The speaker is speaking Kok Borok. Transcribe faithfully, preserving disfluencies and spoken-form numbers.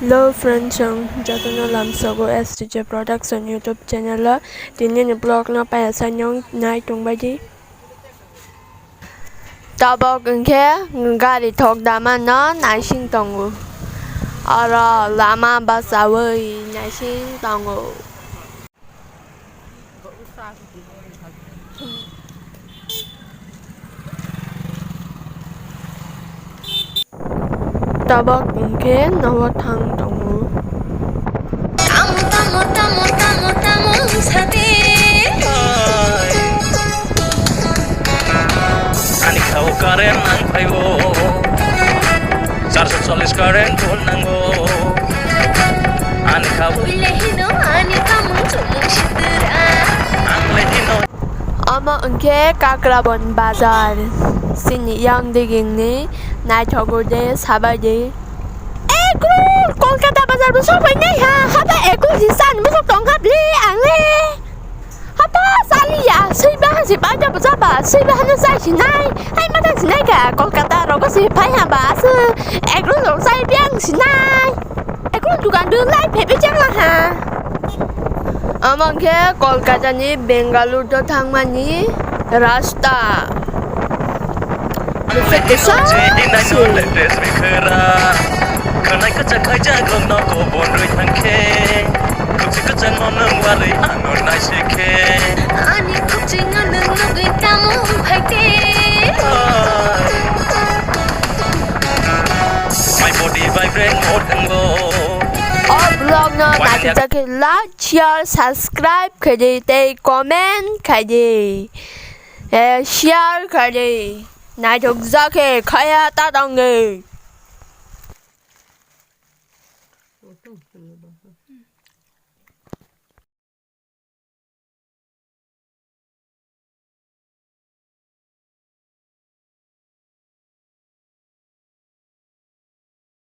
Hello friends, ang jotono lamsogo S T J Production YouTube channel o. Tini ni vlog no paya sai nong nai tongbai di. Tabok hwnkhe gari thok dama no naising tongo. Oro lama bachaui naising tongo. Tabok hwnkhe nogo thang tongo. Tamo, tamo, tamo, tamo, tamo wngsa de. Ani khao current nang phaibo. Charso chollis current bo nango. Ani khao. Ule hino ani kamung chumung situra. Ang le hino. Omo hwnkhe Kakrabon bazar, chini yang digini naithogo de sabai de. Ekrul, Kolkata bazar bo sokphainai ha, haba ekrul si chani muchuk tongkha bli ang le. Haba chaliya, swiba hansi paida bo jaba, swiba hano chai sinai, hai mata sinai ka, Kolkata rogo si phai ha ba, aswk ekrul rok chai biang sinai. Ekrul dukan dun lai phaibai chang ha. Omo hwnkhe Kolkata ni Bengaluru do thangmani rasta. Bwswk kwchang se. Khanai kwchak khaijak rok no kobon rwi thangkhe. Kwchak kwchak no nwng warwi ano naisikhe. Ani kwchwng no nwng nugwi tamo wngphai te. My body vibrate more than go. O vlog no naisijak khe like, share, subscribe khe di tei comment khe di. Eh, share khe di. Naithok jak khe khaya ta tong di.